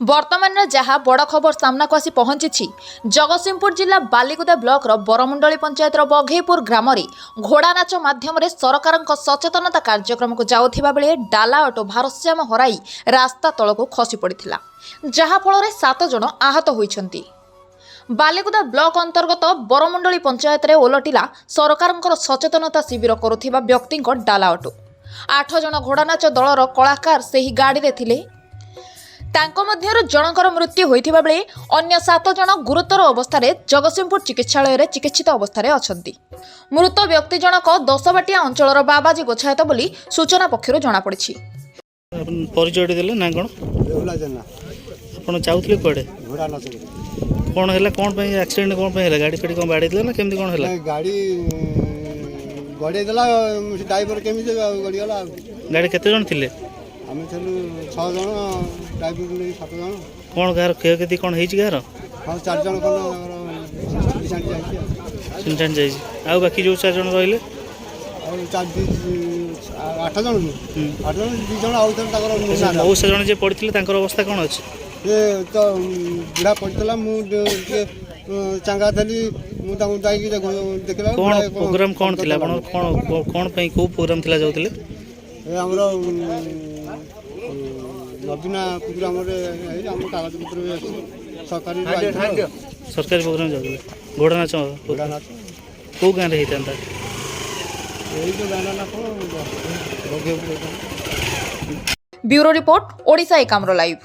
ବର୍ତ୍ତମାନର ଯାହା ବଡ଼ ଖବର ସାମ୍ନାକୁ ଆସି ପହଞ୍ଚିଛି, ଜଗତସିଂହପୁର ଜିଲ୍ଲା ବାଲିକୁଦା ବ୍ଲକର ବରମୁଣ୍ଡଳି ପଞ୍ଚାୟତର ବଘେଇପୁର ଗ୍ରାମରେ ଘୋଡ଼ା ନାଚ ମାଧ୍ୟମରେ ସରକାରଙ୍କ ସଚେତନତା କାର୍ଯ୍ୟକ୍ରମକୁ ଯାଉଥିବା ବେଳେ ଡାଲା ଅଟୋ ଭାରସାମ୍ୟ ହରାଇ ରାସ୍ତା ତଳକୁ ଖସି ପଡ଼ିଥିଲା, ଯାହାଫଳରେ 7 ଜଣ ଆହତ ହୋଇଛନ୍ତି। ବାଲିକୁଦା ବ୍ଲକ ଅନ୍ତର୍ଗତ ବରମୁଣ୍ଡଳି ପଞ୍ଚାୟତରେ ଓଲଟିଲା ସରକାରଙ୍କର ସଚେତନତା ଶିବିର କରୁଥିବା ବ୍ୟକ୍ତିଙ୍କ ଡାଲା ଅଟୋ। 8 ଜଣ ଘୋଡ଼ାନାଚ ଦଳର କଳାକାର ସେହି ଗାଡ଼ିରେ ଥିଲେ। ତାଙ୍କ ମଧ୍ୟରୁ ଜଣଙ୍କର ମୃତ୍ୟୁ ହୋଇଥିବା ବେଳେ ଅନ୍ୟ 7 ଜଣ ଗୁରୁତର ଅବସ୍ଥାରେ ଜଗତସିଂହପୁର ଚିକିତ୍ସାଳୟରେ ଚିକିତ୍ସିତ ଅବସ୍ଥାରେ ଅଛନ୍ତି। ମୃତ ବ୍ୟକ୍ତି ଜଣକ ଦଶବାଟିଆ ଅଞ୍ଚଳର ବାବାଜୀ ଗୋଛାୟତ ବୋଲି ସୂଚନା ପକ୍ଷରୁ ଜଣାପଡ଼ିଛି। ଆପଣ ପରିଚୟଟି ଦେଲେ ନା କ'ଣ? ବେହୁଲା ଜେନା। ଆପଣ ଯାଉଥିଲେ କୁଆଡ଼େ? ଘୋଡ଼ା ନାଚ କରି। କ'ଣ ହେଲା? କ'ଣ ପାଇଁ ଆକ୍ସିଡେଣ୍ଟ କ'ଣ ପାଇଁ ହେଲା? ଗାଡ଼ି ଫାଡ଼ି କ'ଣ ବାଡ଼େଇ ନା କେମିତି କ'ଣ ହେଲା? ନାଇଁ, ଗାଡ଼ି ଗଡ଼େଇ ଦେଲା। ସେ ଡ୍ରାଇଭର କେମିତି ଆଉ ଗଡ଼ିଗଲା ଆଉ। ଗାଡ଼ି କେତେ ଜଣ ଥିଲେ? ଆମେ ଥିଲୁ 6 ଜଣ, ଡ୍ରାଇଭରକୁ ନେଇ 7 ଜଣ। କ'ଣ କାହାର କ୍ଷୟକ୍ଷତି କ'ଣ ହେଇଛି କାହାର? ହଁ, 4 ଜଣ ଖଣ୍ଡ ତାଙ୍କର ଛିଣ୍ଡି ଛାଣ୍ଡି ଯାଇଛି ଆଉ। ଛିଣ୍ଡି ଯାଇଛି। ଆଉ ବାକି ଯେଉଁ 4 ଜଣ ରହିଲେ? ଆଉ ଚାରି ଦୁଇ 8 ଜଣ କି? 8 ଜଣ, 2 ଜଣ ଆଉ ଥରେ ତାଙ୍କର ସେ ମଉସା ଜଣେ ଯିଏ ପଡ଼ିଥିଲେ, ତାଙ୍କର ଅବସ୍ଥା କ'ଣ ଅଛି? ସେ ତ ବୁଢ଼ା ପଡ଼ିଥିଲା, ମୁଁ ଟିକେ ଚାଙ୍ଗା ଥିଲି। ମୁଁ ତାଙ୍କୁ ଯାଇକି ଦେଖିଲା କ'ଣ ପ୍ରୋଗ୍ରାମ କ'ଣ ଥିଲା ଆପଣଙ୍କର? କ'ଣ କ'ଣ ପାଇଁ, କେଉଁ ପ୍ରୋଗ୍ରାମ ଥିଲା ଯାଉଥିଲେ? ଏ ଆମର ନବୀନା ପ୍ରୋଗ୍ରାମରେ ହେଇ ଆମ କାଗଜପତ୍ର ବି ଅଛି, ସରକାରୀ। ସରକାରୀ ପ୍ରୋଗ୍ରାମ ଯାଉଥିଲେ, ଘୋଡ଼ା ନାଚ? ଘୋଡ଼ା ନାଚ। କେଉଁ ଗାଁରେ ହେଇଥାନ୍ତା? ଏଇ ଯେଉଁ ଗାଁଟା ନା କ'ଣ, Baghaipur. Bureau report, Odisha Ekamra live.